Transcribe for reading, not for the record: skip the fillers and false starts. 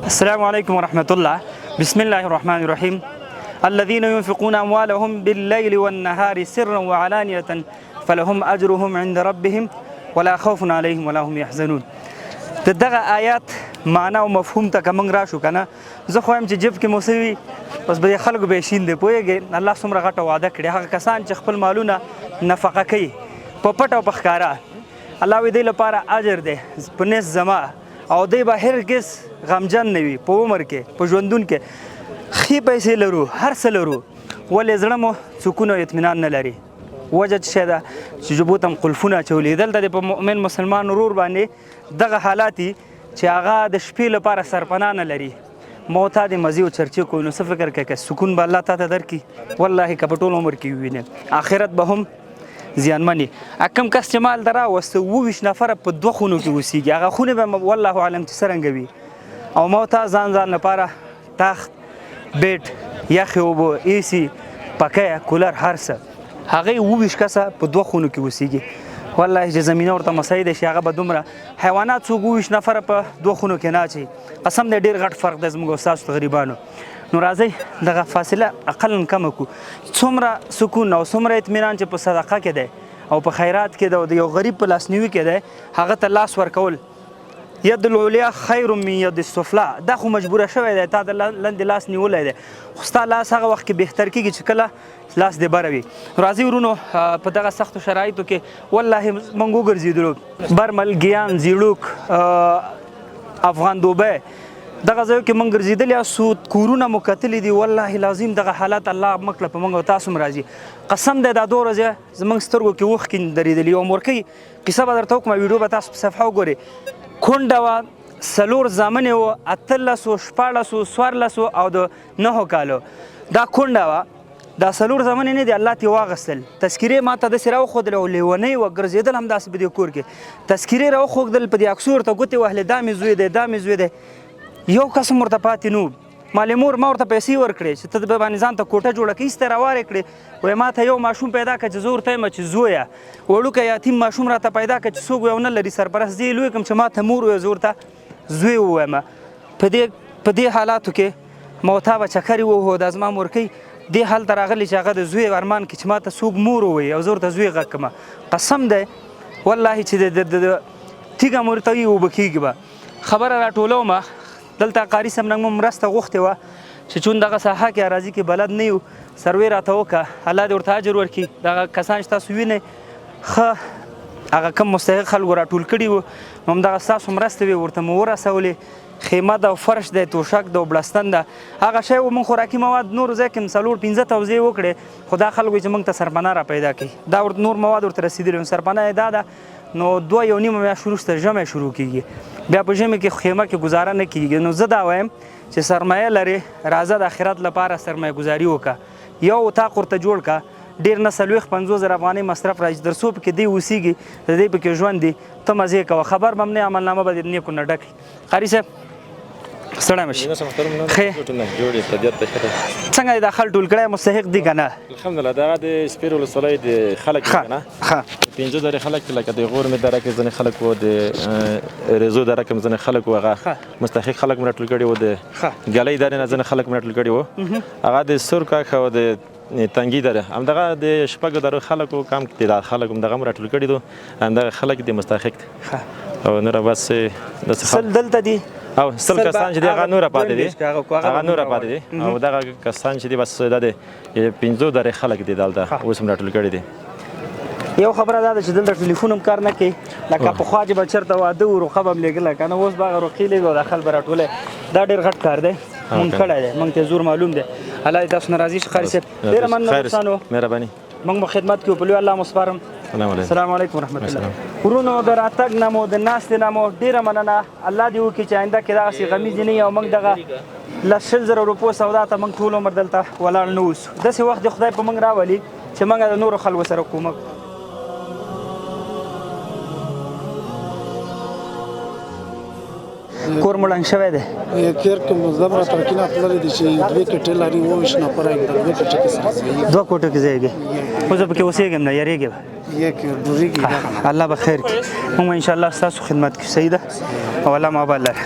السلام علیکم ورحمت الله. بسم الله الرحمن الرحیم. الذين ينفقون اموالهم بالليل والنهار سرا وعلانية فلهم اجرهم عند ربهم ولا خوف عليهم ولا هم يحزنون. د دغه آیات معنا او مفهوم ته که موږ راشو که نه، زه خو وایم چې جیب کې مو څه وي بس به دې خلکو به یې شیندې. پوهېږې الله څومره غټه وعده کړې، هغه کسان چې خپل مالونه نفقه کوي په پټه او په ښکاره، الله وایي دی لپاره اجر دی په نس زما، او دی به هرګز غمجن نه وي په عمر کې په ژوندون کې. ښې پیسې لرو، هر څه لرو، ولې زړه مو سکون او اطمینان نه لري. وجه څه شی ده چې جبو ته هم قلفونه اچولي. دلته د په مؤمن مسلمان ورور باندې دغه حالات دي چې هغه د شپې لپاره سرپناه نه لري. مو تا د مزې او چرچې کوي، نو څه فکر کوې که سکون به الله تا ته درکړي؟ والله که په ټول عمر کې ووینې آخرت به هم زیانمن یې. کوم کس چې مال ته راوسته 27 نفره په دوه خونو کې اوسېږي، هغه خونې به والله عالم چې څرنګه وي. او ما تا ځان ځان لپاره تخت، بیډ، یخې اوبه، ای سي، پکه، کولر، هر څه. هغه 27 کسه په دوه خونو کې اوسېږي. والله چې زمینه ورته مساعده شي هغه به دومره حیوانات څوک 27 نفره په دوه خونو کې نه اچوي. قسم دی ډېر غټ فرق دی زموږ او ستاسو غریبانو. نو راځئ دغه فاصله اقلا کمه کړو. څومره سکون او څومره اطمینان چې په صدقه کې دی او په خیرات کې دی او د یو غریب په لاسنیوي کې دی، هغه ته لاس ورکول، ید العلیا خیر من ید السفلا. دا خو مجبوره شوی دی، تا د لاندې لاس نیولی دی، خو ستا لاس هغه وخت کې بهتر کېږي چې کله لاس دې بره وي. راځئ ورونو په دغه سختو شرایطو کې والله موږ وګرځېدلو، برمل، ګیان، زیړوک، افغان دوبی، دغه ځایو کې موږ ګرځېدلي یاستو، کورونه مو کتلي دي. والله العظیم دغه حالات الله مه کړه په موږ او تاسو هم راځي. قسم دی دا دوه ورځې زموږ سترګو کې اوښکې درېدلي. یوه مورکۍ قصه به درته وکړم، ویډیو به تاسو په صفحه وګورئ. کونډه وه، څلور زامن یې وو، 18، 16، 14 او د 9 کالو. دا کونډه وه، دا څلور زامن یې نه دي، الله ترې واخیستل. تذکرې ما ته داسې راوښودلې او لیونۍ وه، ګرځېدل همداسې په دې کور کې. تذکرې راوښودل، په دې عکسو ورته ګوتې وهلې، دا مې زوی دی، دا مې زوی دی. یو کس هم ورته پاتې نه و. مالې مور ما ورته پیسې ورکړې چې ته به باندې ځان ته کوټه جوړه کړې، ایسته راوارې کړې. وایي ما ته یو ماشوم پیدا کړه چې زه ورته یم چې زویه، وړوکی یتیم ماشوم راته پیدا کړه چې څوک یې ونه لري سرپرست، زه یې لوی کړم چې ما ته مور ووایي، زه ورته زوی ووایم. په دې حالاتو کې موتا به چکرې ووهو. دا زما مورکۍ دې حال ته راغلې چې هغه د زوی ارمان کې چې ما ته څوک مور ووایي او زه ورته زوی غږ کړم. قسم دی والله چې د تیږه مې ورته وي اوبه کېږي به. خبره راټولوم. دلته قاري صاحب نه مو مرسته غوښتې وه چې چون دغه ساحه کې اراضي کې بلد نه یو، سروې راته وکړه، الله دې ورته اجر ورکړي. دغه کسان چې تاسو وینئ ښه هغه کم مستحق خلکو راټول کړي وو، نو همدغه ستاسو مرستې وې ورته مو ورسولې. خیمه ده او فرش دی، توشک ده او بړستن ده، هغه شی و. موږ خوراکي مواد نورو ځای کې 4-5 توزیع وکړې، خو دا خلکو چې موږ ته سرپناه را پیدا کړي، دا ورته نور مواد ورته رسېدلي، نو سرپناه یې دا ده. نو 2.5 میاشت وروسته ژمی شروع کېږي، بیا په ژمي کې خیمه کې ګزاره نه کېږي. نو زه دا وایم چې سرمایه لرې، راځه د آخرت لپاره سرمایه ګزاري وکړه، یو اتاق ورته جوړ کړه، ډېر نه 40-50 زره افغانۍ مصرف راځي، تر څو پکې دی اوسېږي، د دې پکې ژوند دی، ته مزې کوه، خبر به هم نه، عملنامه به دې نیکو نه ډک. قاري صاحب ستړی مه شي. څنګه دې دا خلک ټول کړی، مستحق دي که نه؟ الحمدلله دغه د سپیر ولسوالۍ د خلک دي که نه، 5 درې خلک لکه د غور مې دره کې ځینې خلک وو، د ریزو دره کې ځینې خلک وو، هغه مستحق خلک مې راټول کړي وو، د ګلۍ درې نه ځینې خلک مې راټول کړي وو، هغه د سور کاښ او د تنګي دره، همدغه د شپږو درو خلکو کم تعداد خلک همدغه مې راټول کړي دي، همدغه خلک د مستحق دي. او نور بس داسې سل دلته دي او سل کسان چې دي هغه نور پاتې دي، هغه نور پاتې دي. او دغه کسان چې دي بس دا د 5 درې خلک دي دلته اوس هم راټول کړي دي. یو خبره دا ده چې دلته ټلیفون هم کار نه کوي، لکه پخوا چې به چېرته واده و رقه به هم لېږله که نه، اوس به هغه رقې لېږو دا خلک به راټولی. دا ډېر غټ کار دی، مونږ کړی دی، مونږ ته زور معلوم دی. الله دې تاسو نه راضي شي. قاري صاحب ډېره مننه دوستانو، مهرباني، موږ مو خدمت کوو، په لوی الله مو سپارم. السلام علیکم ورحمت الله. ورونو د راتګ نه مو د ناستې نه مو ډېره مننه. الله دې وکړي چې آینده کې دغسې غمیزې نه وي او موږ دغه 10-20 زره روپو سودا ته موږ ټول عمر دلته ولاړ نه اوسو. داسې وخت دې خدای په موږ راولي چې موږ د نورو خلکو سره کومک. کور مو ړنګ شوی دی؟ تېر کې مو زبره ترکینه تللې دي چې 2 کټې لري، 27 نفره یې 2 کټې کې سره ځایېږي. 2 کوټو کې ځایېږي؟ خو زه پکې اوسېږم نه، یارېږي به. یې کې ډوریږي. الله به خیر کړي. موږ به انشاءالله ستاسو خدمت کوو. صحیح ده؟ او الله مو آباد لره.